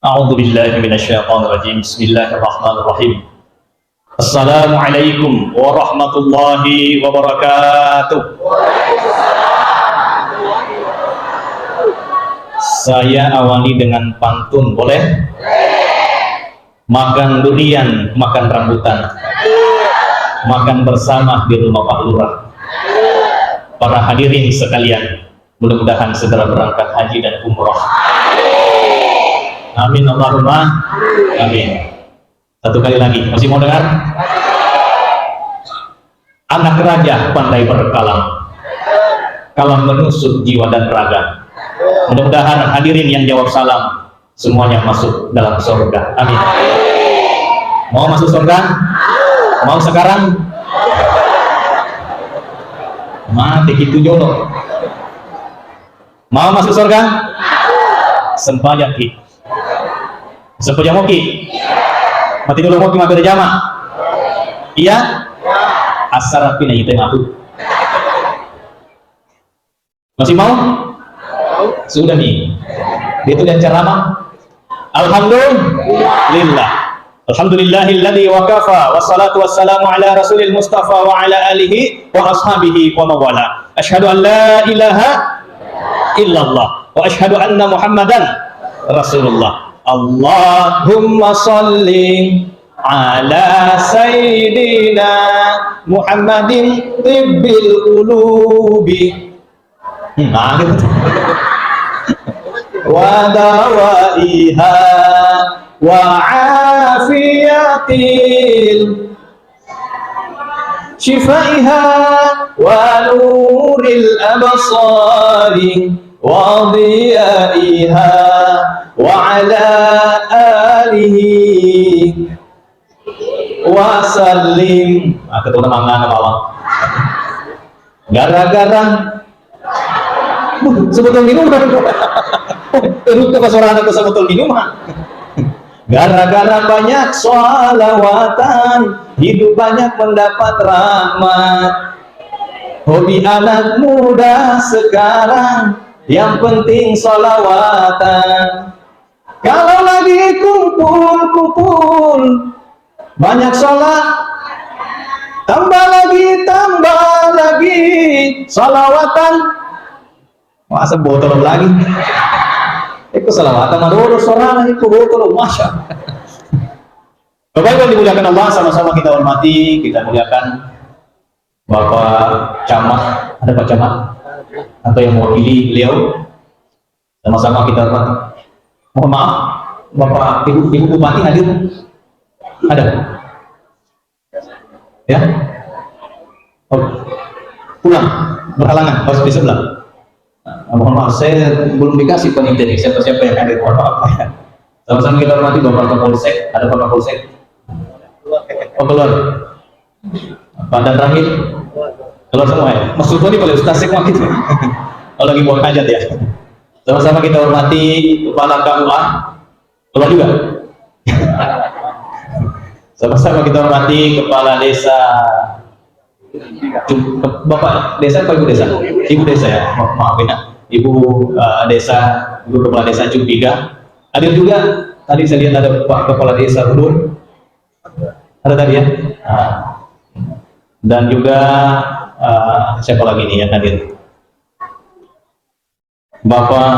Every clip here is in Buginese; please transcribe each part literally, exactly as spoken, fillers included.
أعوذ بالله من الشيطان الرجيم. بسم الله الرحمن الرحيم. السلام عليكم ورحمة الله وبركاته. Saya awali dengan pantun, boleh? Makan durian, makan rambutan. Makan bersama di rumah Pak Lurah. Para hadirin sekalian, mudah-mudahan segera berangkat haji dan umrah. Amin, Allahumma amin. Satu kali lagi, masih mau dengar? Anak raja pandai berkalam. Kalam menusuk jiwa dan raga. Mudah-mudahan hadirin yang jawab salam semuanya masuk dalam surga. Amin. Mau masuk surga? Mau sekarang? Mati gitu jolo. Mau masuk surga? Sempajang ki. Sempajang moki. Mati dulu moki mampir jama. Iya? Asarapi na ite matu. Masih mau? Sudah nih. Itu dan ceramah. Alhamdulillah. Alhamdulillahilladzi wa kafa, wassalatu wassalamu ala rasulil mustafa wa ala alihi wa ashabihi wa mawala. Asyhadu an la ilaha illallah wa asyhadu anna Muhammadan Rasulullah. Allahumma salli ala sayyidina Muhammadin tibbil qulubi. Hmm, nah, gitu. Wa dawaiha wa afiyatil shifaiha wa nuril absari wa diyaiha wa ala alihi wa sallim. Nah, ketemu mangana bawang. Gara-gara Buh, sebotol minuman. Terus ke pasoran aku sebotol minuman. Gara-gara banyak sholawatan, hidup banyak mendapat rahmat. Hobi anak muda sekarang, yang penting sholawatan. Kalau lagi kumpul-kumpul, banyak sholat, tambah lagi, tambah lagi, salawatan. Masa botol lagi? Itu salawatan, madoro suaranya itu botol, masya Allah. Bapak Ibu yang dimuliakan Allah, sama-sama kita hormati, kita muliakan Bapak Camat, ada Pak Camat? Atau yang mewakili beliau? Sama-sama kita hormati. Mohon maaf, Bapak, Ibu, Ibu Bupati hadir? Ada? Ya? Oh, pulang, berhalangan, pas di sebelah. Nah, mohon maaf, saya belum dikasih panitia nih, siapa-siapa yang hadir, mohon maaf. Sama-sama kita hormati Bapak Kapolsek, ada Pak Kapolsek? Oh, keluar. Pak Danramil? Keluar semua ya? Maksudnya nih, paling ustaz sih, gitu. Kalau lagi buang hajat ya. Sama-sama kita hormati Kepala K U A. Keluar juga. Sama-sama kita hormati Kepala Desa Cu-, Bapak Desa apa Ibu Desa? Ibu Desa ya, ma-, maaf ya. Ibu, eh, Desa, Ibu Kepala Desa Cumpiga. Hadir juga, tadi saya lihat ada Pak Kepala Desa Rudun. Ada tadi ya? Nah. Dan juga, eh, siapa lagi nih yang hadir? Bapak,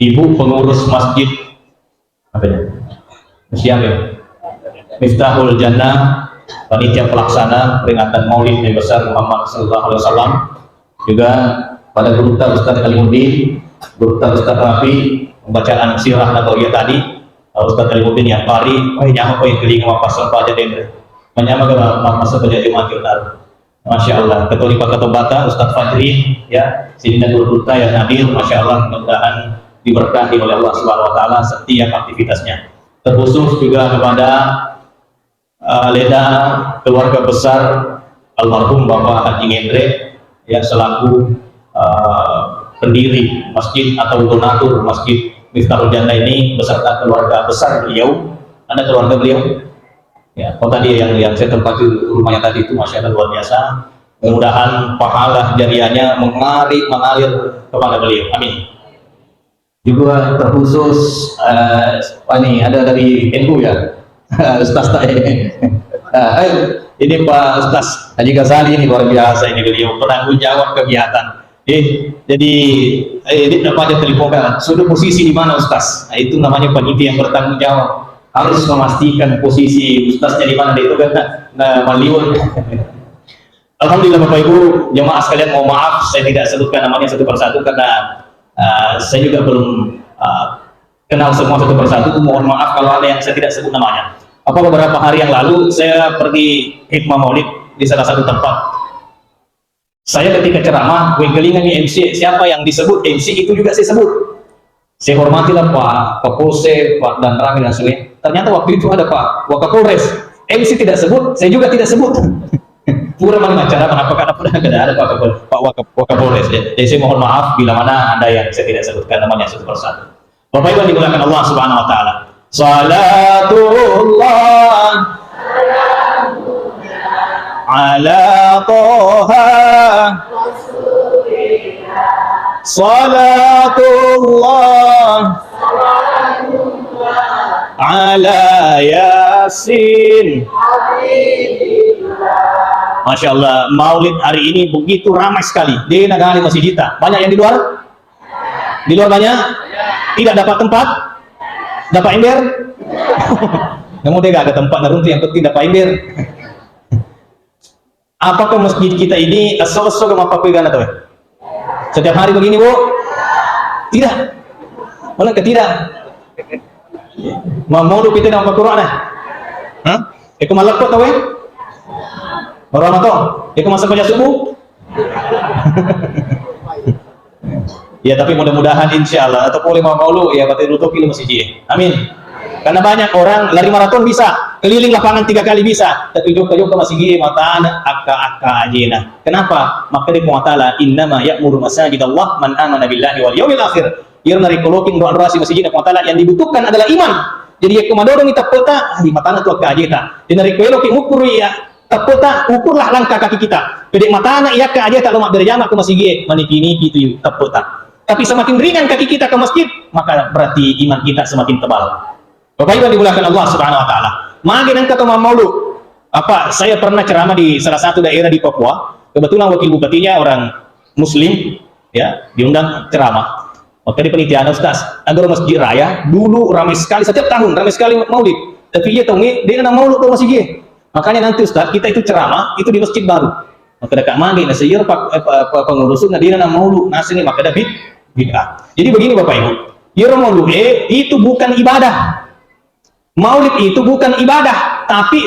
Ibu pengurus masjid, apa ya? Siap ya? Miftahul Jannah, panitia pelaksana peringatan Maulid Nabi Besar Muhammad sallallahu alaihi wasallam. Juga pada guru kita Ustaz Alimuddin, guru kita Ustaz Rafi, pembacaan sirah Nabawiyah tadi, Ustaz Alimuddin yang pari, oh, nyameng ko yang kelinga mappasang paja dendre. Manyameng ga mappasang paja Jumat Jumat. Masya Allah, ketua Ripaka Tobata, Ustadz Fajri, ya, sininna guru kita yang hadir, Masya Allah, mudah-mudahan diberkahi oleh Allah Subhanahu wa Ta'ala setiap aktivitasnya. Terkhusus juga kepada, eh, Leda, keluarga besar almarhum Bapak Haji Ngendre, ya, selaku, eh, pendiri masjid atau donatur Masjid Miftahul Jannah ini beserta keluarga besar beliau. Ada keluarga beliau? Ya, kalau tadi yang, yang saya tempati rumahnya tadi itu, Masya Allah, luar biasa. Mudah-mudahan pahala jariahnya mengalir, mengalir kepada beliau. Amin. Juga terkhusus, eh, apa nih, ada dari N U ya? Ustaz Tae. Eh, ayo, ini Pak Ustaz Haji Ghazali ini luar biasa ini, beliau penanggung jawab kegiatan. Eh, jadi, eh, ini apa aja telepon kan? Sudah posisi di mana, Ustaz? Nah, itu namanya panitia yang bertanggung jawab. Harus memastikan posisi ustaznya di mana, itu kan, nah, maliun. Alhamdulillah, Bapak Ibu, jemaah sekalian, mohon maaf saya tidak sebutkan namanya satu persatu karena, eh, saya juga belum, eh, kenal semua satu persatu. Mohon maaf kalau ada yang saya tidak sebut namanya. Apa, beberapa hari yang lalu saya pergi hikmah maulid di salah satu tempat. Saya ketika ceramah, wengkelingangi M C, siapa yang disebut M C itu juga saya sebut. Saya hormatilah Pak Kapolsek, Pak Danramil dan sebagainya. Ternyata waktu itu ada Pak Wakapolres. M C tidak sebut, saya juga tidak sebut. Pura mana acara, kenapa, karena pernah ada Pak Kapol-, Pak Wakap-, Wakapolres, ya. Jadi saya mohon maaf bila mana ada yang saya tidak sebutkan namanya satu persatu. Bapak Ibu yang dimuliakan Allah Subhanahu wa Ta'ala. Salatullah ala Toha. Salatullah ala Yasin. Masya Allah, maulid hari ini begitu ramai sekali. Di negara masjid kita. Banyak yang di luar? Di luar banyak? Tidak dapat tempat? Dapat ember? Namun dia gak ada tempat naruntu, yang penting dapat ember. Apakah masjid kita ini esso-esso ke mappakuigana tau? Setiap hari begini, Bu? Tidak. Mana ke tidak? Mau dulu kita nama Quran, eh? Hah? Eko malakko tau, eh? Baru apa tau? Eko masa kerja subuh? Ya, tapi mudah-mudahan, insya Allah, atau boleh mau maulu, ya, berarti nutupi lu masjid. Amin. Karena banyak orang lari maraton bisa, keliling lapangan tiga kali bisa, tapi jokka-jokka masjid, matana akka-akka ajena. Kenapa? Maka dia Allah Ta'ala, "Innama ya'muru masajid Allah man amana billahi wal yaumil akhir." Iyaro narekko loking doa-doa si masjid Allah Ta'ala, yang dibutuhkan adalah iman. Jadi, yakko madodong iteppeta, di matana tu akka ajeta. Jadi, narekko eloki mukkuru iya, teppeta, ukurlah langkah kaki kita. Pede matana iyakka ajeta lo mabbere jama ke masjid, maniki-niki tu teppeta. Tapi semakin ringan kaki kita ke masjid, maka berarti iman kita semakin tebal. Bapak Ibu yang dimuliakan Allah Subhanahu wa Ta'ala. Magi nengka to mammaulu. Apa, saya pernah ceramah di salah satu daerah di Papua. Kebetulan wakil bupatinya orang Muslim, ya, diundang ceramah. Maka di panitia, "Ustaz, agaro masjid raya dulu ramai sekali, setiap tahun ramai sekali maulid. Tapi iya taungi, dia nang maulid ke masjid." Makanya nanti, Ustaz, kita itu ceramah itu di masjid baru. Maka dekat mage, nah, seiya pak, eh, pa-, pa-, pengurus, nah, dia nang maulu, nah, sini maka ada bid-, bid'ah. Jadi begini, Bapak Ibu, iyaro maulu, eh, itu bukan ibadah. Maulid itu bukan ibadah, tapi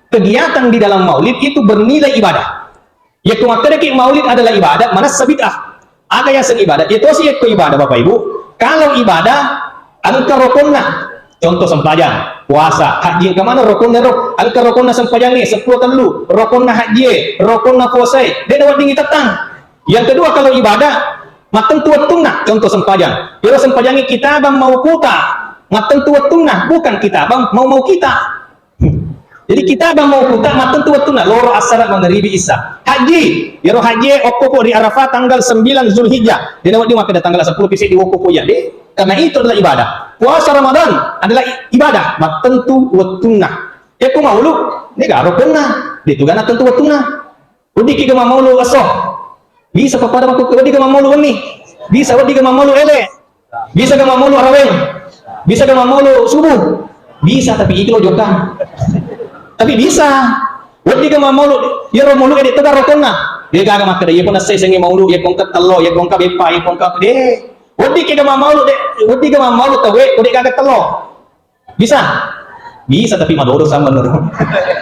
kegiatan di dalam maulid itu bernilai ibadah. Yakko makkedaki maulid adalah ibadah, manessa bid'ah. Aga yaseng ibadah? Itu sih yakko ibadah, Bapak Ibu. Kalau ibadah, engka rokonna. Contoh sempajang, puasa, haji, engka mana rokonna ro? Engka rokonna sempajang nih, seppulo tellu, rokonna haji, rokonna puasa, de' nawedding itettang. Yang kedua, kalau ibadah, mattentu wettunna, contoh sempajang. Iyaro sempajangnge kitabang mauquta, mattentu wettunna, bukan kitabang mau-mau kita. Jadi kitabang mauquta mattentu wettunna, loro, assara, mangaribi, isya. Haji, iyaro haji okko ko ri Arafah tanggal sembilan Zulhijjah. De' nawedding makkeda tanggal seppulo pisi di okko ko iya, de'. Karena itu adalah ibadah. Puasa Ramadan adalah i-, ibadah, mattentu wettunna. Yakko maulu, de' garo kenna, de' tu gana tentu wettunna. Weddikki ga mammaulu esso? Bisa pappada makku, weddikka mammaulu wenni? Bisa, weddikka mammaulu ele? Bisa ga mammaulu araweng? Bisa ga mammaulu subuh? Bisa, tapi iko jokka. Tapi bisa. Weddikka mammaulu, iyaro maulu ede tega rokonna. De' gaga makkeda, iya ko nassai sengi maulu, iya ko engka tello, iya ko engka beppa, iya ko engka de'. Weddikki ga mammaulu, de', weddikka mammaulu tauwe, ko de' gaga tello. Bisa? Bisa, tapi madodo sama menurut.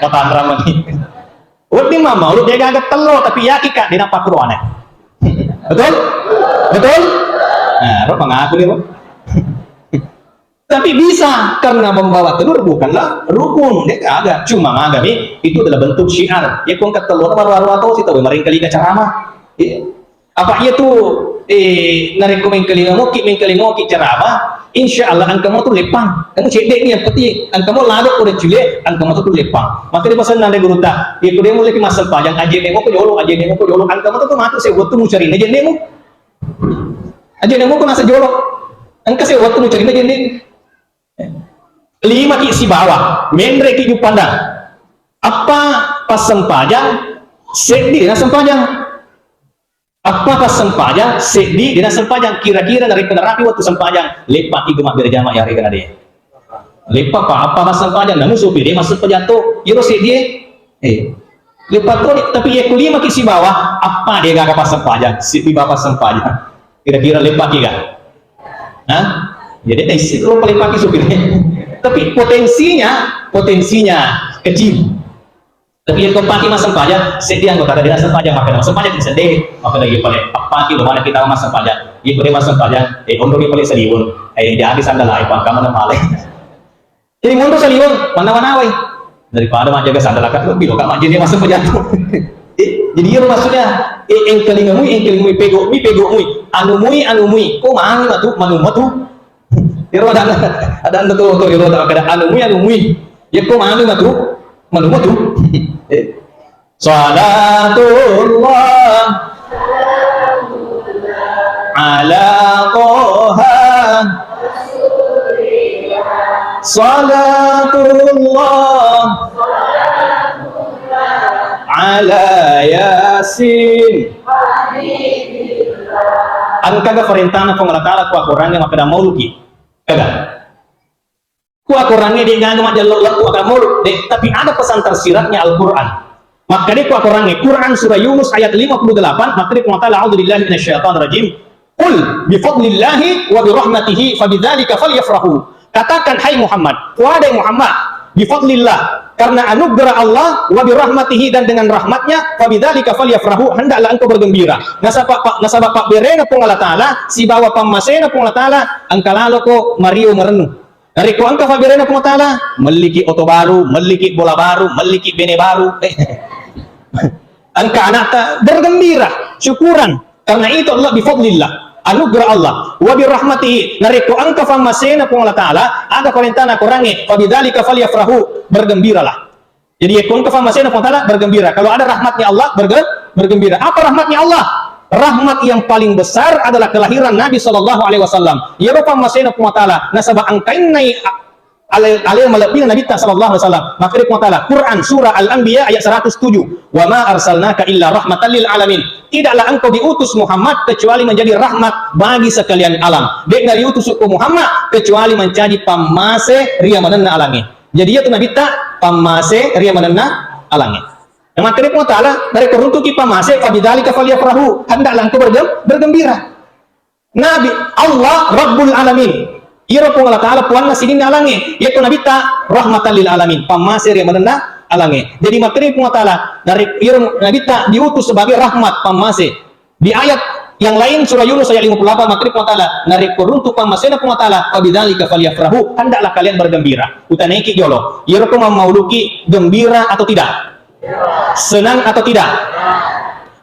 Matanra mani. Wedding mammaulu de' gaga tello, tapi yakin ka de' napakkuroane. Betul? Betul? Nah, ro mengaku nih, ro. Tapi bisa, karena membawa telur bukanlah rukun, de' gaga. Cuma magami, itu adalah bentuk syiar. Ya, ko engka tello, baru-baru atau si tahu, maring kali ke ceramah. Iya. Apa iya tu, eh, narekko mengkalingamoki, mengkalingamoki ceramah, insya Allah engka mo tu leppang. Kamu cedde ni yang penting, engka mo lado udah cule, engka mo tu leppang. Maka di pesan nanda guru ta, ya, ko de' mulai masa pajang, aje nemo ko jolo, aje nemo ko jolo, engka mo tu matu saya buat tu mucari, aje nemo. Aje nemo ko nasa jolo. Engka sih waktu mucari lagi ini. Lima ki sibawa, menre ki juppandang. Apa passempajang, seddi na sempajang. Apa passempajang, seddi de na sempajang. Kira-kira narekko narapi waktu sempajang, leppa ki gema berjamaah ya, rekana de. Leppa pa apa passempajang, namu sopi de massempajang to, iro seddi e. Eh. Leppa to, tapi ye ku lima ki sibawa, apa de gaga passempajang, seddi bawa passempajang. Kira-kira leppa ki ga? Hah? Jadi, eh, si-, lo paling pagi supir. Tapi potensinya, potensinya kecil. Tapi yang kau pakai mas sempajang, seddi anggota ada dinas sempajang, maka mas sempajang seddi, maka lagi paling apa ki lo mana kita mas sempajang. Iya, paling mas sempajang, eh, ondo di paling saliweng. Eh, jadi sandala, eh, pangkaman malah. Jadi monro saliweng, mannawa-nawai. Daripada majjaga sandalaka, lebbi loka majjini masuk pejatu. Eh, jadi iya maksudnya, eh, engkalingamui, engkalingamui, pegomui, pegomui, anumui, anumui, ko manu matu, manu matu. Iro ada, ada anda tuh, tuh, iro ada kada anumui, anumui. Ya ko manu matu, manu matu. Eh. Salatullah ala Toha. Salatullah ala Yasin. Engkaga parentana Puang Allah Ta'ala ku Al-Qur'an makkeda mauluki? Engkaga. Ku akorangnge de' gaga majjallo-jallo ku akan maulud, de', tapi ada pesan tersiratnya Al-Quran. Makkeda ku akorangnge, Quran surah Yunus ayat lima puluh delapan, makkeda Puang Ta'ala, "A'udzu billahi minasyaitonir rajim. Qul bi fadlillahi wa bi rahmatihi fa bidzalika falyafrahu." Katakan, hai Muhammad, kuadai Muhammad, bi fadlillah, karena anugerah Allah, wa bi rahmatihi, dan dengan rahmatnya, fa bidzalika falyafrahu, hendaklah engkau bergembira. Nasaba pa-, nasaba pabberena Puang Allah Ta'ala, sibawa pammasena Puang Allah Ta'ala, engka laloko mario marennu. Narekko engka pabberena Puang Ta'ala, melliki oto baru, melliki bola baru, melliki bene baru. Engka anakta, bergembira, syukuran. Karena itu Allah bifadlillah, anugerah Allah, wa birahmatihi. Narekko engka pammasena Puang Allah Ta'ala, ada parentana korangnge, fabidzalika falyafrahu, bergembiralah. Jadi, yekko engka pammasena Puang Ta'ala, bergembira. Kalau ada rahmatnya Allah, berge-, bergembira. Apa rahmatnya Allah? Rahmat yang paling besar adalah kelahiran Nabi sallallahu alaihi wasallam. Iyaro pammasena Puang Ta'ala, nasaba engka innai a-, ale-, ale malebbina Nabitta sallallahu alaihi wasallam. Makkeda Puang Ta'ala, Quran, surah Al-Anbiya ayat seratus tujuh, "Wa ma arsalnaka illa rahmatan lil alamin." Tidaklah engkau diutus Muhammad kecuali menjadi rahmat bagi sekalian alam. De'na riutus ko Muhammad kecuali menjadi pammase ri yamanenna alangnge. Jadi, iyatu Nabitta pammase ri yamanenna alangnge. Yang makkeda Puang Ta'ala, narekko runtuki pammase, "Fabidzalika falyafrahu," hendaklah engkau bergem-, bergembira. Nabi Allah Rabbul Alamin. Iyaro Puang Allah Ta'ala puanna sininna alangnge. Iyako Nabitta rahmatan lil alamin, pammase ri yamanenna alangnge. Jadi, makkeda Puang Ta'ala, narekko iyaro Nabitta diutus sebagai rahmat, pammase. Di ayat yang lain, surah Yunus ayat lima puluh delapan, makkeda Puang Ta'ala, narekko runtu pammasena Puang Ta'ala, "Fabidzalika falyafrahu," hendaklah kalian bergembira. Utanaiki jolo, iyaro ko mammauluki gembira atau tidak? Senang atau tidak?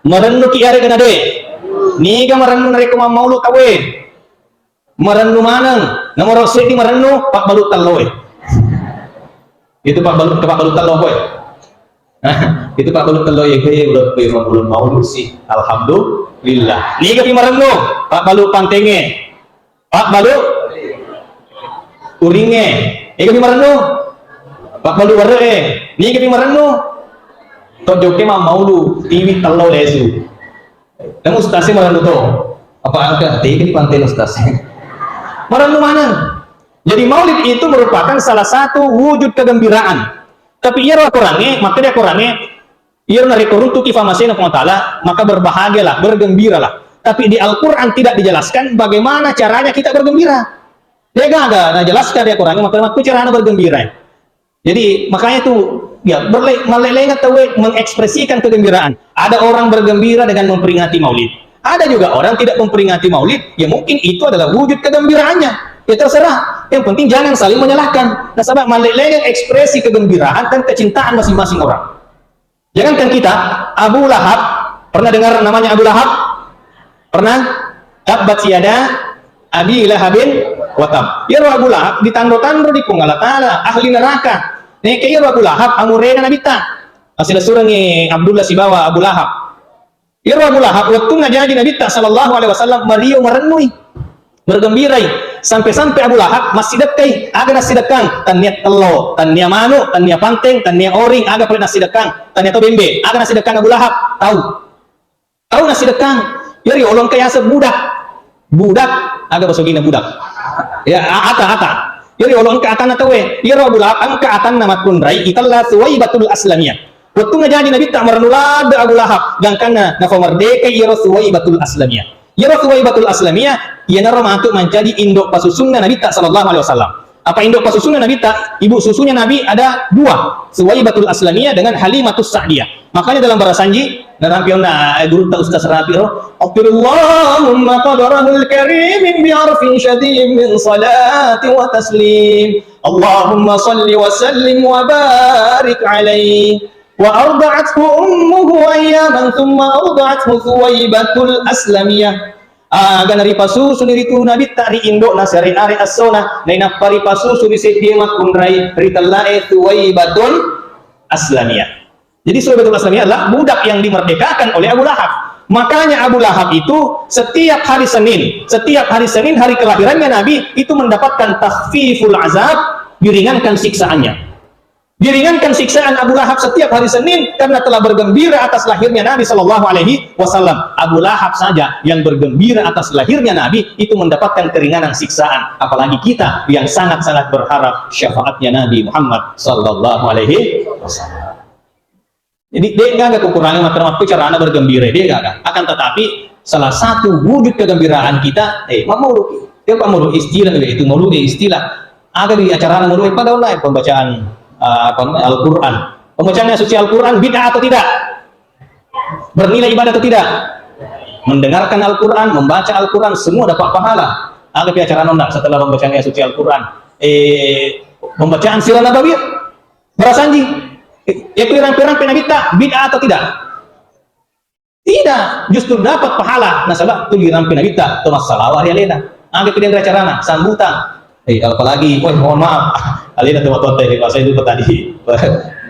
Marennuki iyarega na de'? Niga marennu narekko mammaulu tauwe? Marennu maneng, nomoro seddi marennu, pabbalu telloe. Itu pabbalu, pabbalu tello koe. Itu pabbalu tello ye, koe uleng, koe uleng maulu si. Alhamdulillah. Niga pi marennu, pabbalu pantenge. Pabbalu uringe. Niga pi marennu, pabbalu were'e. Niga pi marennu, to jokke mammaulu, tiwi tello lesu. Dan ustaz sih malah to. Apa angka? Tiga di pantai ustaz. Marennu maneng. Jadi maulid itu merupakan salah satu wujud kegembiraan. Tapi iyaro akorangnge, makkeda akorangnge, iyaro narekko runtuki pammasena Puang Ta'ala, maka berbahagialah, bergembiralah. Tapi di Al-Quran tidak dijelaskan bagaimana caranya kita bergembira. De'gaga najelaskan di Al-Quran, maka makku carana bergembira. Jadi, makanya tuh, ya, berle-, mallelengan tauwe mengekspresikan kegembiraan. Ada orang bergembira dengan memperingati Maulid. Ada juga orang tidak memperingati Maulid, ya mungkin itu adalah wujud kegembiraannya. Ya terserah. Yang penting jangan saling menyalahkan. Nasaba mallelengan ekspresi kegembiraan dan kecintaan masing-masing orang. Jangankan kita, Abu Lahab, pernah dengar namanya Abu Lahab? Pernah? Tabbat yada Abi Lahabin wa tab. Iyaro Abu Lahab ditanro-tanro di Puang Allah Ta'ala, ahli neraka. Neke iyaro Abu Lahab, amurena Nabitta. Asilessurengngi Abdullah sibawa Abu Lahab. Iyaro Abu Lahab, wettunna jaji Nabitta sallallahu alaihi wasallam, mario marennui. Bergembirai. Sampai-sampai Abu Lahab massidekkai. Aga nassidekkang? Tannia tello, tannia manu, tannia panteng, tannia oring, aga pole nassidekkang? Tannia to bembe. Aga nassidekkang Abu Lahab? Tau. Tau nassidekkang. Iyari olo engka yaseng budak. Budak, aga basogina budak? Ya, a-, ata, ata. Iyari olo engka atanna tauwe. Iyaro Abu Lahab engka atanna makkunrai itella Suwaibatul Aslamiyah. Wettunna jaji Nabitta marennu ladde Abu Lahab, gangkanna nafamerdekai iyaro Suwaibatul Aslamiyah. Iyaro Suwaibatul Aslamiyah, iyanaro matu mancaji indo pasusunna Nabitta sallallahu alaihi wasallam. Apa indo pasusunna Nabitta? Ibu susunya Nabi ada dua, Suwaibatul Aslamiyah dengan Halimatus Sa'diyah. Makanya dalam barasanji, narampi onna, eh, gurutta Ustaz Rafi ro, "Aghfirillahumma qadrahul karim bi arfin syadid min salati wa taslim. Allahumma salli wa sallim wa barik alaihi." Wa arda'athu ummuhu ayyaman thumma arda'athu Suwaibatul Aslamiyah. Aga naripasusuni ritu Nabitta ri indo'na siare-are essona, nainappa ripasusuni seddie makkunrai ri tellae Suwaibatul Aslamiyah. Jadi Suwaibatul Aslamiyah adalah budak yang dimerdekakan oleh Abu Lahab. Makanya Abu Lahab itu setiap hari Senin, setiap hari Senin hari kelahirannya Nabi itu mendapatkan takhfiful azab, diringankan siksaannya. Diringankan siksaan Abu Lahab setiap hari Senin karena telah bergembira atas lahirnya Nabi Shallallahu Alaihi Wasallam. Abu Lahab saja yang bergembira atas lahirnya Nabi itu mendapatkan keringanan siksaan, apalagi kita yang sangat-sangat berharap syafaatnya Nabi Muhammad Shallallahu Alaihi Wasallam. Jadi, de' gaga kukurangi makkeda mappi carana bergembira, de' gaga. Akan tetapi, salah satu wujud kegembiraan kita, eh, mammaudu. Dia apa maulud istilah itu, maulud istilah. Aga di acarana maulud, pada online pembacaan, eh, apa namanya, Al-Quran. Pembacaan ayat suci Al-Quran bid'ah atau tidak? Bernilai ibadah atau tidak? Mendengarkan Al-Quran, membaca Al-Quran, semua dapat pahala. Aga pi acarana ndak setelah pembacaan ayat suci Al-Quran? Eh, pembacaan sirah nabawiyah. Barasanji, eh, yakku irampe-rampe Nabitta, bid'ah atau tidak? Tidak, justru dapat pahala. Nasaba tu irampe Nabitta, to massalawa ri alena. Aga kemudian carana, sambutan. Eh, apalagi, wah, mohon maaf. Alena tu waktu tadi, saya lupa tadi.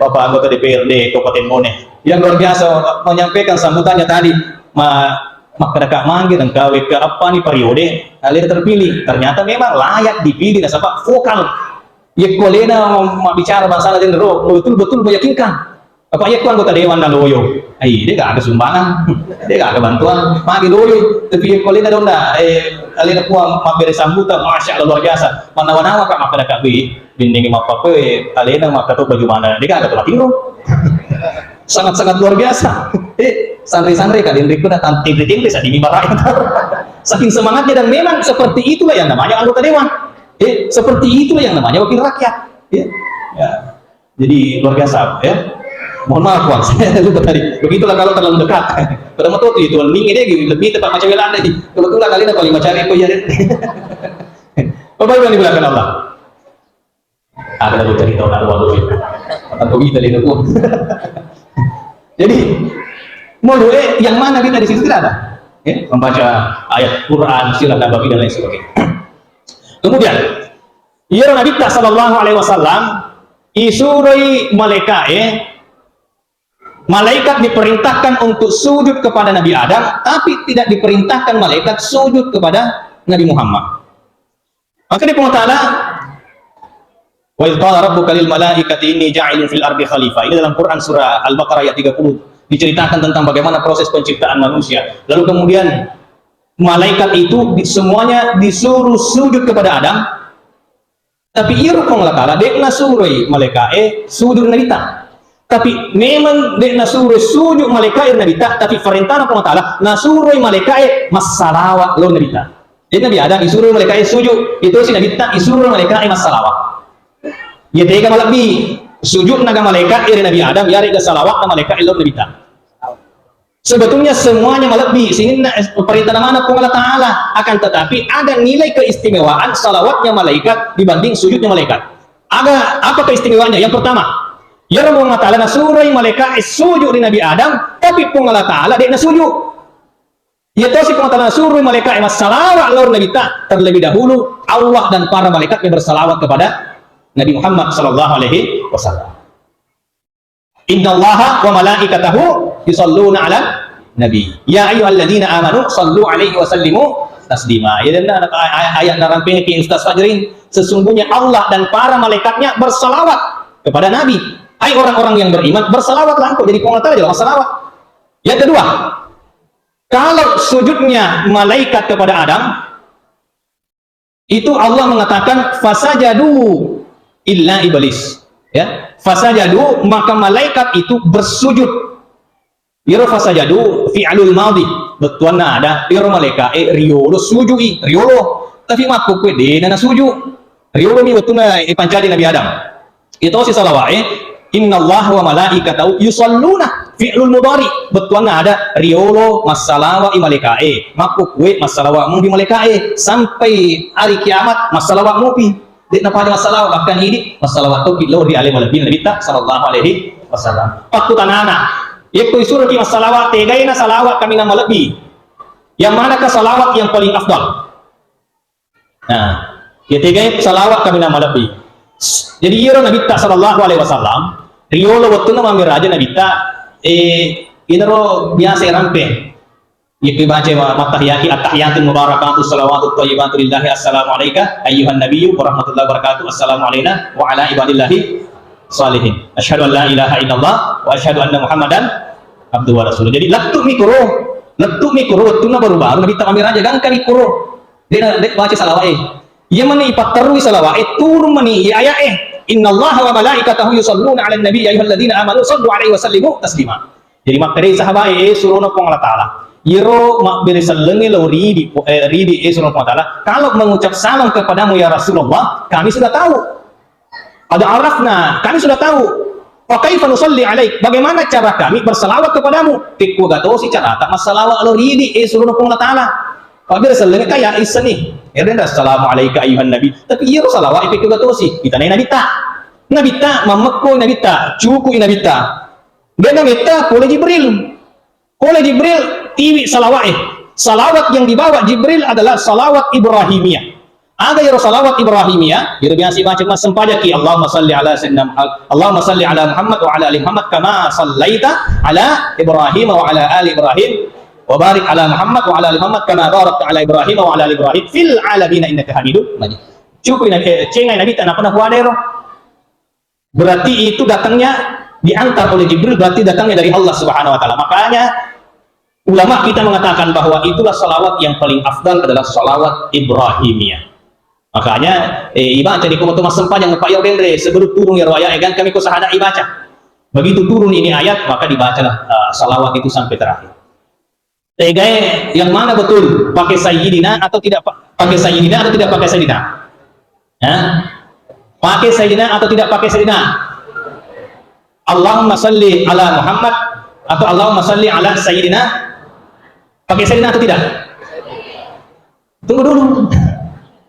Bapak anggota D P R D Kabupaten Mone. Yang luar biasa, menyampaikan sambutannya tadi. Ma, makkadaka manggi dan kaweka apa ni periode. Alena terpilih. Ternyata memang layak dipilih, nasaba vokal. Yekko alena mabbicara bangsana denro, betul-betul meyakinkan. Apa yekko anggota dewan na loyo, ai, de' gaga sumbangan, de' gaga bantuan, magi loyo. Tapi yekko alena donna, eh, alena puang mabbere sambutan, masya Allah, luar biasa. Manawa-nawa ka makkadaka, wi, dinding mappakoe, alena makkato baju mana, de' gaga to matinro. Sangat-sangat luar biasa. Eh, sanre-sanre ka denrikku na tinri-tinri sa dimi barai. Saking semangatnya dan memang seperti itulah yang namanya anggota dewan. Eh, seperti itulah yang namanya wakil rakyat. Ya. Ya. Jadi luar biasa, ya. Mohon maaf, Bang, saya lupa tadi. Begitulah kalau terlalu dekat. Pada motor itu, lebih ini, lebih tepat macam Belanda ini. Kebetulan kali ini paling macam itu ya. Bapak Ibu yang dimuliakan Allah. Ada lagu cerita orang tua dulu. Atau kita di dukung. Jadi, mau dua, yang mana kita di situ tidak ada. Ya, membaca ayat Quran, sirah Nabawi dan lain sebagainya. Kemudian, iyaro Nabitta sallallahu alaihi wasallam isuroi malaika'e, malaikat diperintahkan untuk sujud kepada Nabi Adam, tapi tidak diperintahkan malaikat sujud kepada Nabi Muhammad. Maka di Puang Ta'ala, "Wa idh qala rabbuka lil malaikati inni ja'ilun fil ardi khalifah." Ini dalam Quran surah Al-Baqarah ayat tiga puluh. Diceritakan tentang bagaimana proses penciptaan manusia. Lalu kemudian malaikat itu di-, semuanya disuruh sujud kepada Adam. Tapi iyaro Puang Allah Ta'ala de' nasuroi malaika'e sujud Nabitta. Tapi memang de' nasuroi sujud malaika'e Nabitta, tapi parentana Puang Allah Ta'ala nasuroi malaika'e massalawa lao Nabitta. Jadi Nabi Adam isuroi malaika'e sujud, itu si Nabitta isuroi malaika'e massalawa. Iya tega malebbi sujudna ga malaika'e ri Nabi Adam, yarega salawatna malaika'e lao Nabitta. Sebetulnya semuanya malebbi, sininna, eh, perintah mana Puang Allah Ta'ala. Akan tetapi ada nilai keistimewaan salawatnya malaikat dibanding sujudnya malaikat. Ada apa keistimewaannya? Yang pertama, ya Puang Allah Ta'ala nasuroi malaikat sujud di Nabi Adam, tapi Puang Allah Ta'ala de' nasujud. Ya tosi Puang Allah Ta'ala nasuroi malaikat massalawa lao Nabitta, terlebih dahulu Allah dan para malaikatnya bersalawat kepada Nabi Muhammad sallallahu alaihi wasallam. Innallaha wa malaikatahu yusalluna 'alan nabi. Ya ayyuhalladzina amanu sallu 'alaihi wa sallimu taslima. Ya, dan ada ay-, ay-, ayat narampengki Ustaz Fajrin, sesungguhnya Allah dan para malaikatnya bersalawat kepada Nabi. Hai orang-orang yang beriman, bersalawatlah engkau. Jadi Puang Allah Ta'ala adalah salawat. Yang kedua, kalau sujudnya malaikat kepada Adam, itu Allah mengatakan, "Fasajadu illa iblis." Ya, fasajadu, maka malaikat itu bersujud. Iyaro fasajadu fi'lul madhi, bettuanna ada, iyaro malaika'e riolo suju'i, riolo. Tapi makkukue de'na nasuju. Riolomi wettunna ipancaji Nabi Adam. Itosi salawa'e, "Innallaha wa malaikatahu yusalluna," fi'lul mudhari. Bettuanna ada, riolo massalawa'i malaika'e. Makkukue massalawa' mupi malaika'e. Sampai hari kiamat massalawa' mupi. De'na pada massalawa', bahkan idi massalawa' toki lao ri ale malebbi Nabitta sallallahu alaihi wasallam. Pakkutanana, yekko isuroki massalawa', tegaina salawa' kaminang malebbi? Yang manakah salawat yang paling afdal? Nah, ya tegai salawat kaminang malebbi. Jadi iyaro Nabitta sallallahu alaihi wasallam, riolo wettunna mammiraja Nabitta, eh, inaro biasa rampe. Yekko baca ma-, mattahiyaki, "Attahiyatul mubarakatuh salawatut thayyibatu lillahi, assalamu alaika ayyuhan nabiyyu wa rahmatullahi wa barakatuh, assalamu alaina wa ala ibadillahi shalihin. Asyhadu an la ilaha illallah wa asyhadu anna Muhammadan abduhu wa rasuluh." Jadi, lettu' mi kuro, lettu' mi kuro, wettunna baru-baru Nabitta mammiraja, gangka mi kuro. De'na, de' baca salawa'e. Iya mani ipatterui salawa'e, turun mani iya aya'e. "Innallaha wa malaikatahu yusalluna 'alan nabi, ya ayyuhalladzina amanu sallu 'alaihi wa sallimu taslima." Jadi makkedai sahabae, "Eh, surona Puang Allah Ta'ala, iyaro mabbere sellengnge lao ridi, eh, ridi, eh, surona Puang Allah Ta'ala, kalau mengucap salam kepadamu ya Rasulullah, kami sudah tahu. Qad arafna, kami sudah tahu. Fa kaifa nusalli alaik? Bagaimana cara kami bersalawat kepadamu?" Pekkuaga tosi carata massalawa' lao ridi, eh, surona Puang Allah Ta'ala. Mabbere sellengnge kaya isseni. Ero denre, "Assalamu alaika ayyuhan nabi." Tapi iyaro salawa'e pekkuaga tosi. Itanai Nabitta. Nabitta, mammekko Nabitta, cuku'i Nabitta. De'na metta pole Jibril. Pole Jibril, tiwi salawa'e. Salawat yang dibawa Jibril adalah salawat Ibrahimiyah. Aga iyaro salawat Ibrahimiyah? Iyaro biasa baca massempajaki, "Allahumma salli ala sayyidina Muhammad, Allahumma salli ala Muhammad wa ala ali Muhammad kama sallaita ala Ibrahim wa ala ali Ibrahim, wa barik ala Muhammad wa ala ali Muhammad kama barakta ala Ibrahim wa ala ali Ibrahim fil alamin innaka Hamidum Majid." Cuku'i Nabi, eh, cengai Nabitta, nappa napuada ero. Berarti itu datangnya diantar oleh Jibril, berarti datangnya dari Allah Subhanahu wa Ta'ala. Makanya, ulama kita mengatakan bahwa itulah salawat yang paling afdal adalah salawat Ibrahimiyah. Makanya, eh, ibaca di komoto massempajang, Pak, iyaro denre, sebelum turun iyaro ayat, eh, gangka mi ko sahada ibaca. Begitu turun ini ayat, maka dibacalah, eh, salawat itu sampai terakhir. Tegae, yang mana betul? Pakai sayyidina atau tidak pa-, pakai sayyidina atau tidak pakai sayyidina? Hah? Pakai sayyidina atau tidak pakai sayyidina? Allahumma salli ala Muhammad atau Allahumma salli ala sayyidina? Pakai sayyidina atau tidak? Tunggu dulu.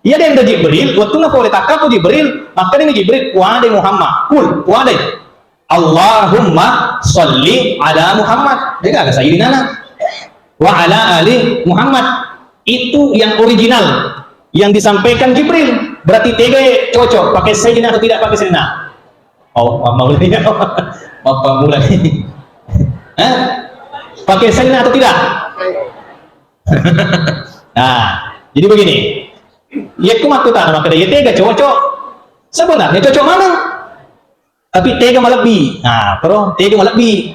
Iya, denre Jibril, wettunna pole takkapo Jibril, makkedani Jibril, "Puadai Muhammad, kul, puadai. Allahumma salli ala Muhammad." De'gaga sayyidina na. "Wa ala ali Muhammad." Itu yang original, yang disampaikan Jibril. Berarti tegae cocok pakai sayyidina atau tidak pakai sayyidina? Oh, mappammula. Mappammula. Hah? Pakai sayyidina atau tidak? Nah, jadi begini. Yekko makkutana makkeda, "Iya tega cocok?" Sebenarnya cocok maneng. Tapi tega malebbi. Nah, terus tega malebbi.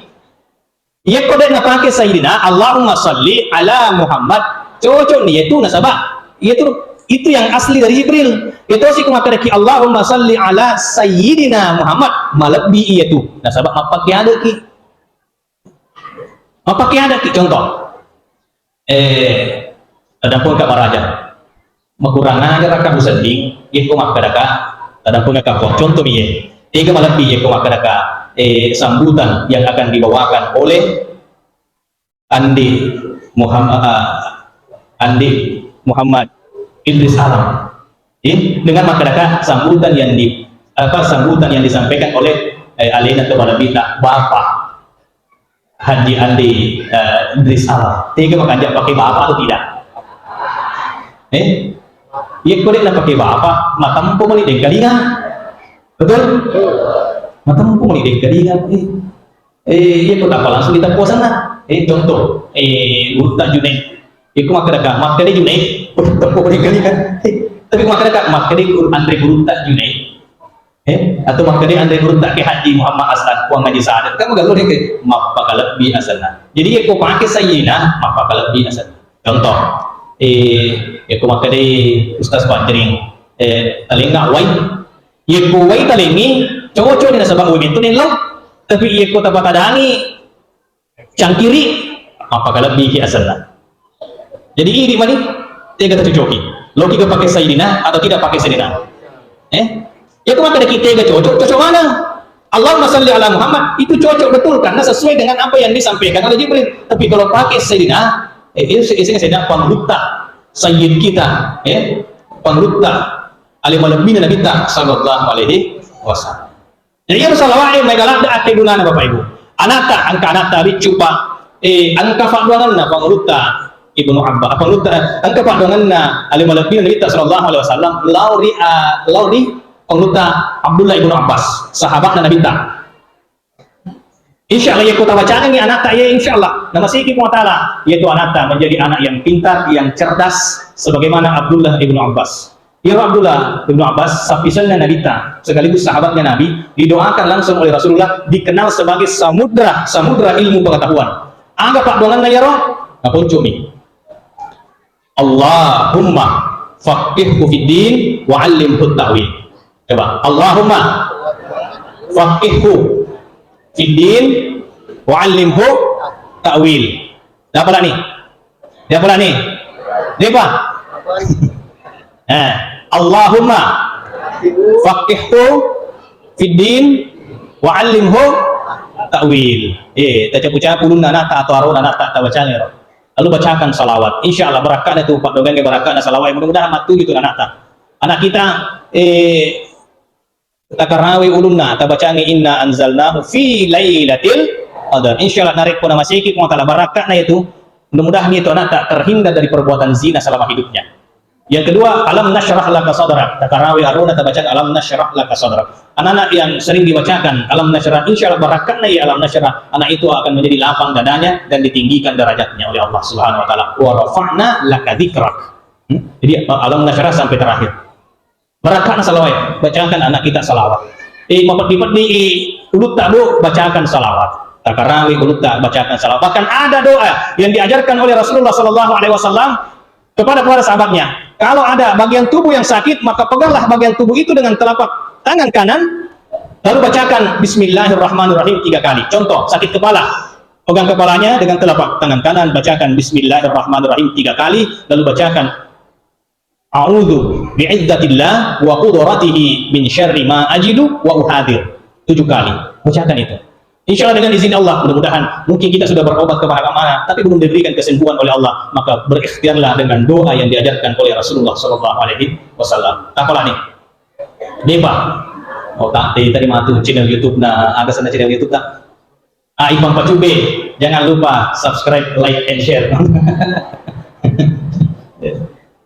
Yekko de' napake sayyidina, "Allahumma salli ala Muhammad." Cocok ni itu, nasaba itu, itu yang asli dari Jibril. Itu sih ku makkedaki, "Allahumma salli ala sayyidina Muhammad." Malebbi iya tu. Nasaba mappake adeki. Mappake adeki, contoh. Eh, tadampengka maraja. Makurang ajar raka musedding, yekko makkedaka, tadampengka kappo. Contoh mi ye. Tega malebbi yekko makkedaka, eh, sambutan yang akan dibawakan oleh Andi Muhammad, ah, Andi Muhammad Idris Alam. Eh, dengan makkedaka sambutan yang di, apa, sambutan yang disampaikan oleh, eh, alena kepada kita, Bapak Haji Andi, eh, Idris Alam. Tega makanja pake bapak atau tidak? Eh? Yekko de' napake bapak, matempo mani dengkalinga. Betul? Matempo mani dengkalinga. Eh, eh, yekko tappa langsung diteppo sana. Eh, contoh, eh, Gurutta Junaid. Iko makkeda ka, makkeda Junaid, tapi makkeda ka, makkeda guru, anre gurutta Junaid. Eh, atau makkeda anre gurutta Kiai Haji Muhammad Hasan, Puang Haji Sadar. Kan magello ni ke, mappakalebbi asenna. Jadi, iko pake Sayyidina, mappakalebbi asenna. Contoh, eh, iko makkeda Ustaz Fajri, eh, talenga wai. Yekko wai talengi, cocok ni nasaba wai itu nillo. Tapi yekko tapatadangi, cangkiri, mappakalebbi ki asenna. Jadi, idi mani, tega tacocoki. Loki ga pakai Sayyidina atau tidak pakai Sayyidina? Eh? Ya, kemana kita tega cocok? Cocok mana? Allahumma salli ala Muhammad, itu cocok betul karena sesuai dengan apa yang disampaikan oleh Jibril. Tapi kalau pakai Sayyidina, eh, itu isinya Sayyidina, panglutta, Sayyid kita, eh, panglutta, alim malebbina Nabi ta sallallahu alaihi wasallam. Jadi, iyaro salawa'e maega ladde akkedunana, Bapak Ibu. Anatta, engka anatta biccu, Pak. Eh, engka fadduangenna Pangulutta Ibnu Abbas, Pangulutta, engka fadduangenna alim malebbina Nabitta sallallahu alaihi wasallam, lao ri, ah, lao ri Pangulutta Abdullah Ibnu Abbas, sahabatna Nabitta. Insya Allah, yekko tabacangengi anatta, ya, insya Allah, namasiki Puang Ta'ala, yaitu anatta menjadi anak yang pintar, yang cerdas, sebagaimana Abdullah Ibnu Abbas. Iyaro Abdullah Ibnu Abbas, sappisenna Nabitta, sekaligus sahabatnya Nabi, didoakan langsung oleh Rasulullah, dikenal sebagai samudra, samudra ilmu pengetahuan. Aga paddoangenna iyaro? Naponcomi. Allahumma faqihhu fid din wa allimhu ta'wil. Coba, Allahumma faqihhu fid din wa allimhu ta'wil. Dapat ni? Dia pula ni. Dia apa? Eh, Allahumma faqihhu fid din wa allimhu ta'wil. Eh, tacapu-capu ulunna anatta atau arona anatta, tabacangero. Lalu bacakan salawat. Insya Allah barakatna tu, paddoangengnge barakatna salawat. Mudah-mudahan matuju tu anatta. Anak kita, eh, takarawe ulunna, tabacangi inna anzalnahu fi lailatil qadar. Insya Allah, narekko namaseki Puang Ta'ala, barakatna itu, mudah-mudahan itu anatta terhindar dari perbuatan zina selama hidupnya. Yang kedua, alam nasyrah laka sadrak. Takarawe arona, tabacangi alam nasyrah laka sadrak. Anak-anak yang sering dibacakan alam nasyrah, insya Allah, barakatna ya alam nasyrah, anak itu akan menjadi lapang dadanya dan ditinggikan derajatnya oleh Allah Subhanahu wa Ta'ala. Wa rafa'na laka dzikrak. Hmm? Jadi, alam nasyrah sampai terakhir. Barakatna salawat, bacakan anak kita salawat. Eh, mapeddi-peddi i ulutta, Bu, bacakan salawat. Takarawi ulutta, bacakan salawat. Bahkan ada doa yang diajarkan oleh Rasulullah sallallahu alaihi wasallam kepada para sahabatnya. Kalau ada bagian tubuh yang sakit, maka peganglah bagian tubuh itu dengan telapak tangan kanan, lalu bacakan Bismillahirrahmanirrahim tiga kali. Contoh, sakit kepala, pegang kepalanya dengan telapak tangan kanan, bacakan Bismillahirrahmanirrahim tiga kali, lalu bacakan A'udzu bi'izzatillah wa qudratihi min syarri ma ajidu wa uhadir. Tujuh kali. Bacakan itu. Insya Allah dengan izin Allah, mudah-mudahan mungkin kita sudah berobat kemana-mana, tapi belum diberikan kesembuhan oleh Allah, maka berikhtiarlah dengan doa yang diajarkan oleh Rasulullah sallallahu alaihi wasallam. Apa lagi? Depa. Oh, tak, tadi, tadi matu channel YouTube na, ada sana channel YouTube tak? Ah, Ibang Pacube, jangan lupa subscribe, like, and share.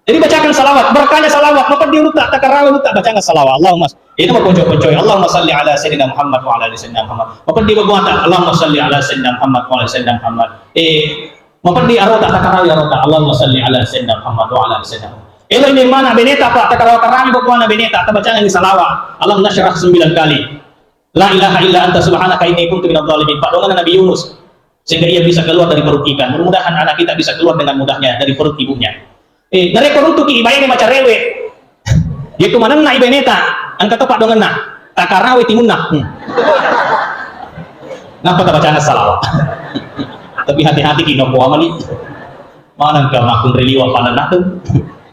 Jadi bacakan salawat, berkahnya salawat, mapeddi ulutta, takarawi ulutta, bacakan salawat. Allahumma, itu mau ponco-ponco, Allahumma salli ala Sayyidina Muhammad wa ala ali Sayyidina Muhammad. Mapeddi babuata, Allahumma salli ala Sayyidina Muhammad wa ala ali Sayyidina Muhammad. Eh, mapeddi arota, takarawi arota, Allahumma salli ala Sayyidina Muhammad wa ala ali Sayyidina Muhammad. Elo ini mana beneta, Pak, takarawi-karawi babuana beneta, tabacakan salawat. Alam nasyrah sembilan kali. La ilaha illa anta subhanaka inni kuntu minadh dhalimin. Paddoangenna Nabi Yunus, sehingga ia bisa keluar dari perut ikan. Mudah-mudahan anak kita bisa keluar dengan mudahnya dari perut ibunya. Eh, narekko runtuki ibaene macarewe, yaitu manenna ibaeneta, engka to paddoangenna, takarawe timunna. Hmm. Napa tabacana salawat? Tapi hati-hati ki, nopo amani. Maneng ka makkunrai liwa manenna tu.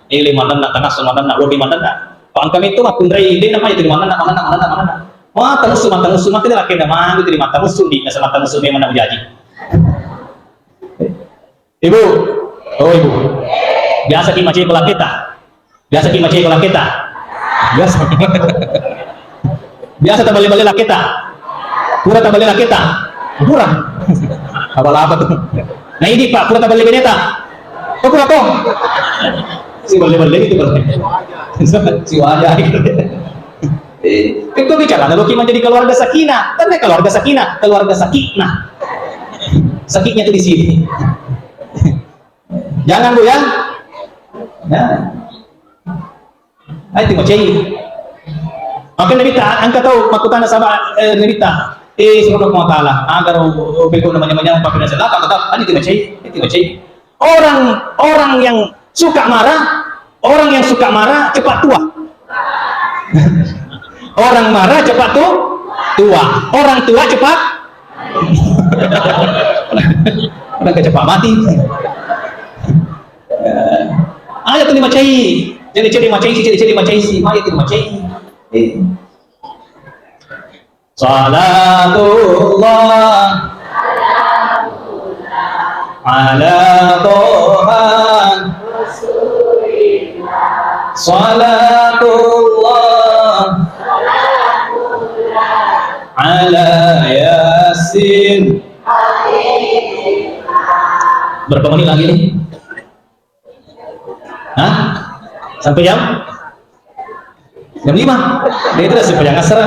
Ele manenna, tanassu manenna, wedding manenna. Pa engka metto makkunrai, de namanya tu manenna, manenna, manenna, manenna. Wah, tanussu, matanussu, mate lakena manu tu matanussu di, nasa matanussu memang nak jaji. Ibu, oh ibu. Biasa ki maceko laketa. Biasa ki maceko laketa. Biasa. Biasa taballe-balle laketa. Pura taballe laketa. Pura. Apa-apa tu. Nah, ini, Pak, pura taballe beneta. Oh, pura to. Si balle-balle itu, Pak. Si wajah itu. Eh, itu bicara, kalau kita menjadi keluarga sakinah, kan dia keluarga sakinah, keluarga sakitnah. Sakitnya tuh di sini. Jangan, Bu, ya. Ya. Ayo timacai. Maka Nabitta, engka tau makkutana sahabat, eh, Nabitta, eh, Subhanallah Ta'ala, agar bego namanya-namanya pakai nasi lapa, kata, ayo timacai, ayo timacai. Orang, orang yang suka marah, orang yang suka marah cepat tua. Orang marah cepat tu, tua. Orang tua cepat, orang cepat mati. Aja tu macai. Jadi, jadi macai si, jadi, jadi macai si, aja tu macai. Eh. Salatullah ala Toha. Salatullah ala Yasin. Berapa menit lagi nih? Hah? Sampai jam? Jam lima. Dia itu udah sembahyang asar.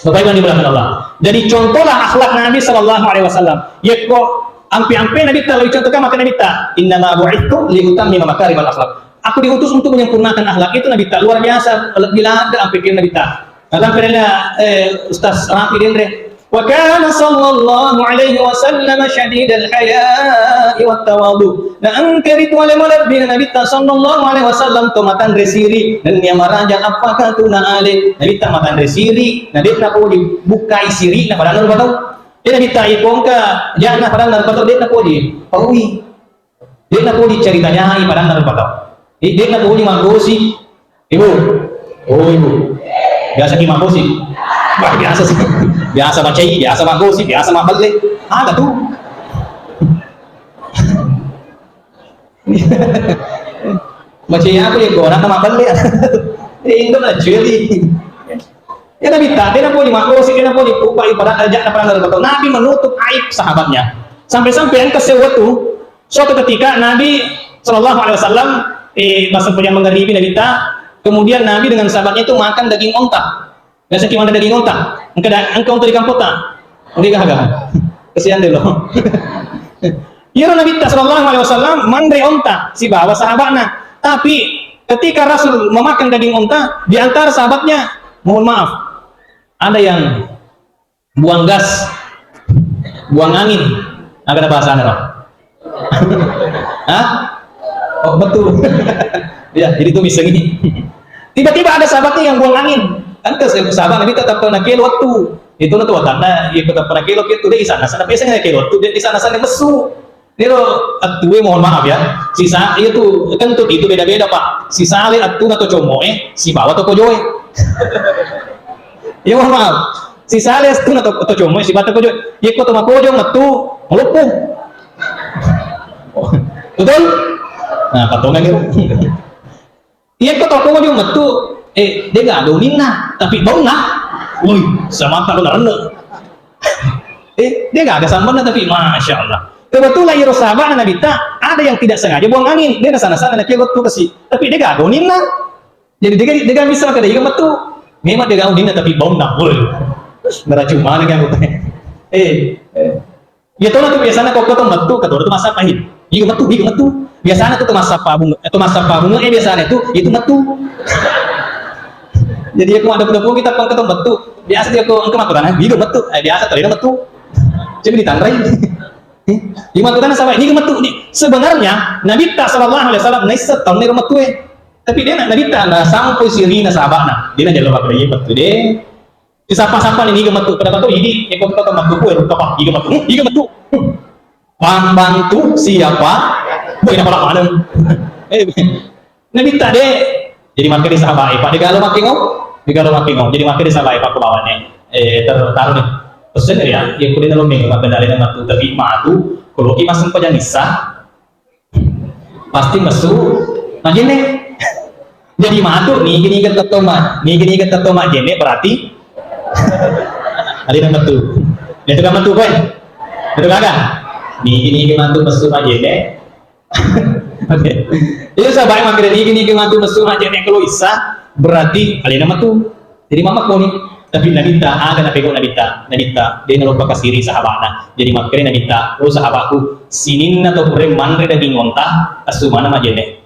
Bapak Ibu yang dimuliakan Allah. Jadi contohlah akhlak Nabi sallallahu alaihi wasallam. Yekko ampe-ampe Nabitta lo contohkan maka Nabitta, "Innama bu'itsu li utammima makarimal akhlak." Aku diutus untuk menyempurnakan akhlak. Itu Nabitta luar biasa. Lebih ada ampe Nabitta. Kata karena, eh, Ustaz Rafi Dendre. Wa kana sallallahu alaihi wasallam syadidal haya'i wat tawadu. Na engka ritu ale malebbi Nabitta sallallahu alaihi wasallam to matanre siri nennia maraja appakatuna ale. Nabitta matanre siri, na de'na podi bukkai siri na padanna rupa tau. Eh, Nabitta ipongka ja'na padanna rupa tau, de'na podi paui. De'na podi caritanyai padanna rupa tau. Eh, de'na podi maggosi. Ibu. Oh, Ibu. Biasa ki maggosi. Wah, biasa sih. Biasa macai, biasa maggosi, biasa mabelle. Ada tuh. Macai aku ya, gua nak mabelle. Eh, Indo lah, cuy. Ya, Nabitta, de'na podi maggosi, de'na podi pupai pada ajak na padanna rupa tau. Nabi menutup aib sahabatnya. Sampai-sampai engka sewwa tu, suatu ketika Nabi sallallahu alaihi wasallam, eh, massempajang mangaribi Nabitta, kemudian Nabi dengan sahabatnya itu makan daging onta. Biasa ki makan daging onta. Engka da-, engka onta di kampota. Engka gaga. Kasihan deh lo. Iyaro Nabitta sallallahu alaihi wasallam manre onta sibawa sahabatna. Tapi ketika Rasul memakan daging onta, di antara sahabatnya, mohon maaf, ada yang buang gas, buang angin. Aga na bahasana, Ro? Hah? Oh, betul. Ya, jadi itu misengi. Tiba-tiba ada sahabatnya yang buang angin. Kan ke sahabat Nabi tetap pernah kelo waktu. Itu na tuh karena dia tetap pernah kelo gitu deh, sana sana biasanya kelo waktu dia di sana sana messu. Niro attue, mohon maaf ya. Sisa, iya tu, kan tu, itu beda-beda, Pak. Sisale attuna to commo'e, sibawa to pojoe. Iya, mohon maaf. Sisale attuna to, to commo'e, sibawa to pojoe. Iya ko to mapojo, metu, maloppo. Betul? Nah, patongan itu. Iya, ko toko jo metu, eh, de gaga uninna, tapi baunna. Woi, samanta lo narenne. Eh, de gaga sambanna, tapi masya Allah. Kebetulan iro sahabat Nabitta, ada yang tidak sengaja buang angin. De nasana-sana na kelo tu kasi. Tapi de gaga uninna. Jadi de gaga, de gaga bisa makkeda iga metu. Memang de gaga uninna, tapi baunna. Woi, naracu mana kan? Eh, eh. Iya tona tu biasana ko, ko to metu, katoro tu massappa hi. Iga metu, iga metu. Biasana tu to massappa bunga, eh, to massappa bunga, eh, biasana tu, itu metu. Jadi aku ada pun kita pang ko to metu. Biasa dia ko engka maturana, iga metu. Eh, biasa tadi metu. Jadi ditandai. Eh, di maturana sama ini metu ni. Sebenarnya Nabitta sallallahu alaihi wasallam naisseng taunna iro metu e. Tapi de na, Nabitta na sampai sirina sahabatna. De na jalo pakai metu de. Disapa-sapa ni, niga metu, pada metu idi, eko to metu ku, ero kapa, iga metu, hmm, iga metu. Hmm. Pembantu siapa? Woi, napa maneng? Eh, Nabitta de. Jadi makkeda sahabat e, Pak, de galo makkeda ngo? De galo makkeda ngo? Jadi makkeda sahabat e, Pak, ku bawane. Eh, ter-, taruh nih. Pesen ya, ya kudu nalomeng, makkeda de metu, tapi matu, kalau ki massempajang isya, pasti messu majenne. Jadi matu, nigi-nigi tetto ma-, nigi-nigi tetto majenne berarti alena metu. Itu kan metu, koe? Itu kagak? Nigi-nigi matu messu majenne. Oke. Itu sahabat makkeda nigi-nigi matu messu majenne kalau isya berarti alena metu. Jadi mammekko ni. Tapi Nabitta, aga napegau Nabitta? Nabitta, de naloppa kasiri sahabatna. Jadi makkeda Nabitta, "Oh sahabatku, Sininna to pura manre daging onta, assu maneng majjenne.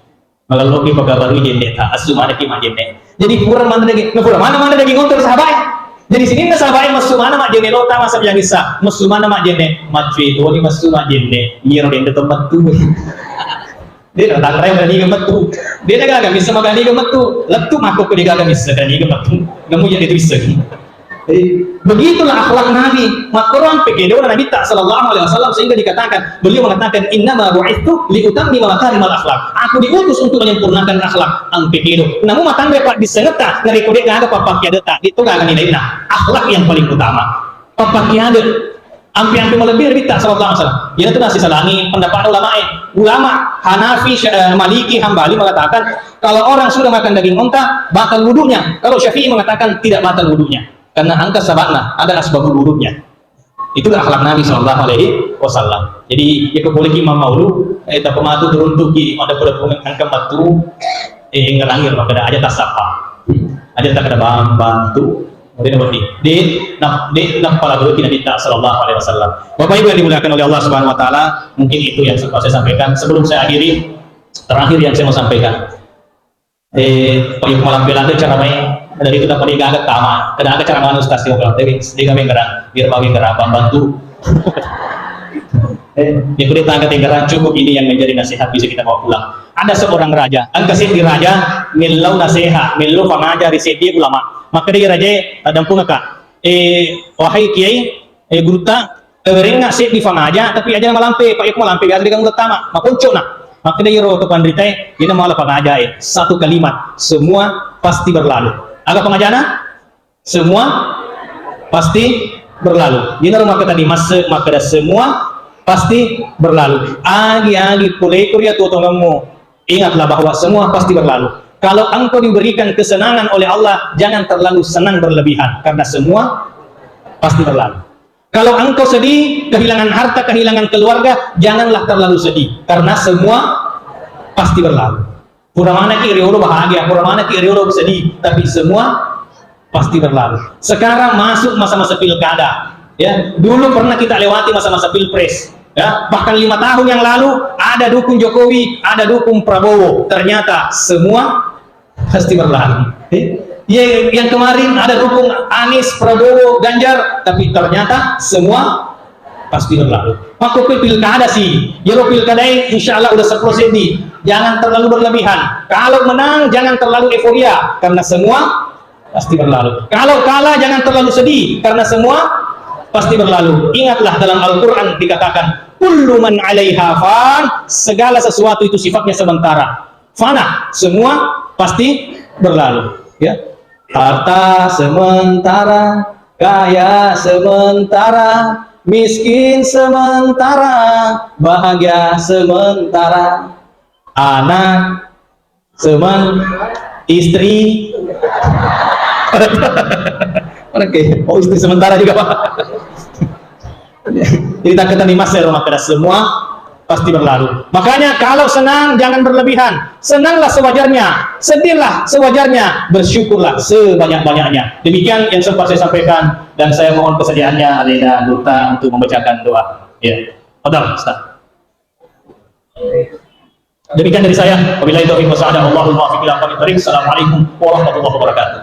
Magelloki pakabarui jenneta, assu manekki majjenne. Jadi pura manre daging, na pura maneng manre daging onta sahabat. Jadi sininna sahabat massu maneng majjenne lo tama sabjang issa, massu maneng majjenne, maccue toni massu majjenne, iyaro dende to mettu. De natanre maganiga mettu. De nagaga missa maganiga mettu. Lettu makkokko degaga missa ganiga mettu. Namu jadi itu isseng. Eh, begitulah akhlak Nabi. Makkoro ampe kedona Nabitta sallallahu alaihi wasallam sehingga dikatakan, beliau mengatakan, "Innama bu'itsu li utammima makarimal akhlak." Aku diutus untuk menyempurnakan akhlak. Ampe kedo. Namu matanre paddissengetta, narekko de gaga pappakkiadetta, de to gaga nilainna. Akhlak yang paling utama. Pappakkiade. Ampe-ampe malebbi Nabitta sallallahu alaihi wasallam. Iyanatu nasisalangi pendapatna ulamae. Ulama Hanafi, Sya-, eh, Maliki, Hambali mengatakan, kalau orang sudah makan daging onta, batal wudunya. Kalau Syafi'i mengatakan tidak batal wudunya. Karena engka sababna, ada asbabul wudunya. Itulah akhlak Nabi sallallahu alaihi wasallam. Jadi, ya kepoliki mammaulu, eh, tapamatu turuntuki, ada pada engka matu, eh, ngerangir, maka ada aja tasapa. Aja tak ada bambang tu. Kemudian apa ni? Di, nap-, di, napala dulu kita minta sallallahu alaihi wasallam. Bapak Ibu yang dimuliakan oleh Allah Subhanahu wa Ta'ala, mungkin itu yang sempat saya sampaikan. Sebelum saya akhiri, terakhir yang saya mau sampaikan. Eh, paling malam belanda cara main, dari itu dapat dia agak tama. Kadang ada cara mana ustaz yang kalau tapi dia kami ngerang, biar bagi ngerang, bambang tu. Eh, ya kudu tangga tinggalan cukup ini yang menjadi nasihat bisa kita bawa pulang. Ada seorang raja, engka seddi raja, mellau nasihat, mellau pangaja ri seddi ulama. Maka dia raja, tadampung ka, eh, wahai kiai, eh, gurutta, eh, rengnga seddi pangaja, tapi aja malampe, pak yako malampe biasa dengan ulama tama, makonco na. Maka dia ro to panritae, dia mala pangaja, eh, satu kalimat, semua pasti berlalu. Aga pangajana? Semua pasti berlalu. Iyanaro makkeda tadi, masse-, makkeda semua pasti berlalu. Agi-agi pole ko ri atuo-tuongemmu, ingatlah bahwa semua pasti berlalu. Kalau engkau diberikan kesenangan oleh Allah, jangan terlalu senang berlebihan, karena semua pasti berlalu. Kalau engkau sedih, kehilangan harta, kehilangan keluarga, janganlah terlalu sedih, karena semua pasti berlalu. Pura manaki riolo bahagia, pura manaki riolo sedih, tapi semua pasti berlalu. Sekarang masuk masa-masa pilkada. Ya, dulu pernah kita lewati masa-masa pilpres. Ya, bahkan lima tahun yang lalu ada dukung Jokowi, ada dukung Prabowo. Ternyata semua pasti berlalu. Eh, ya, yang kemarin ada dukung Anies, Prabowo, Ganjar, tapi ternyata semua pasti berlalu. Makko pilkada sih, jero pilkada, insya Allah udah sepuluh sedi. Jangan terlalu berlebihan. Kalau menang, jangan terlalu euforia, karena semua pasti berlalu. Kalau kalah, jangan terlalu sedih, karena semua pasti berlalu. Ingatlah dalam Al-Quran dikatakan, "Kullu man alaiha fan," segala sesuatu itu sifatnya sementara. Fana, semua pasti berlalu. Ya. Harta sementara, kaya sementara, miskin sementara, bahagia sementara. Anak semen, istri. Mana ke? Oh, istri sementara juga, Pak. Jadi tak ketemu mas ya rumah keras semua pasti berlalu. Makanya kalau senang jangan berlebihan. Senanglah sewajarnya, sedihlah sewajarnya, bersyukurlah sebanyak-banyaknya. Demikian yang sempat saya sampaikan dan saya mohon kesediaannya Alena Duta untuk membacakan doa. Ya. Fadal, Ustaz. Demikian dari saya. Wabillahi taufiq wa sa'adah. Allahumma muwaffiq ila aqwamit thariq. Assalamualaikum warahmatullahi wabarakatuh.